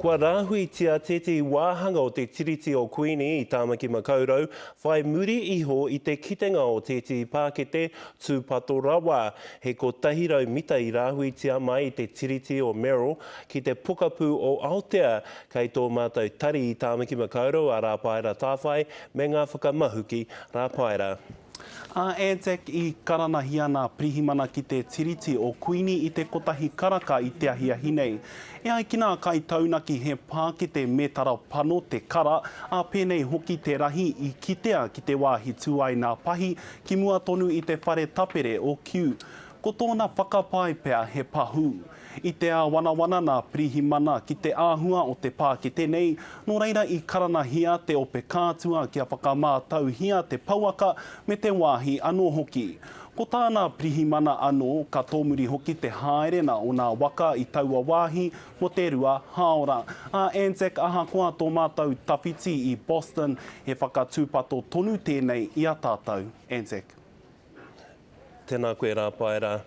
Kua rāhuitia tētehi wāhanga o te Tiriti o Kuini i Tāmaki Makaurau whai muri iho i te kitenga o tētehi pākete tūpato rawa. He 100 mita i rāhuitia mai i te Tiriti o Merrill ki te pokapū o Aotea, kei tō mātou tari i Tāmaki Makaurau a Rāpaera Tāwhai me ngā whakamahuki Rāpaera. A Anzac i karanahia nā Pirihimana ki te Tiriti o Kuini i te kotahi karaka i te ahiahi nei. E ai ki nā kaitaunaki he pākete mētara pano te kara, ā pēnei hoki te rahi i kitea ki te wāhi tū ai nā pahi ki mua tonu i te whare tapere o Kew. Ko tōna whakapae pea he pahū. I te āwanawana nā Pirihimana ki te āhua o te pākete nei, nō reira i karanahia te ope kātua kia whakamātauhia te pouaka me te wāhi anō hoki. Ko tā nā Pirihimana anō, ka tōmuri hoki te haerena o nā waka i taua wāhi mō te rua hāora. A Anzac ahakoa tō mātou tawhiti i Boston, he whakatūpato tonu tēnei i a tātou. Anzac. Tēnā koe Rāpaera.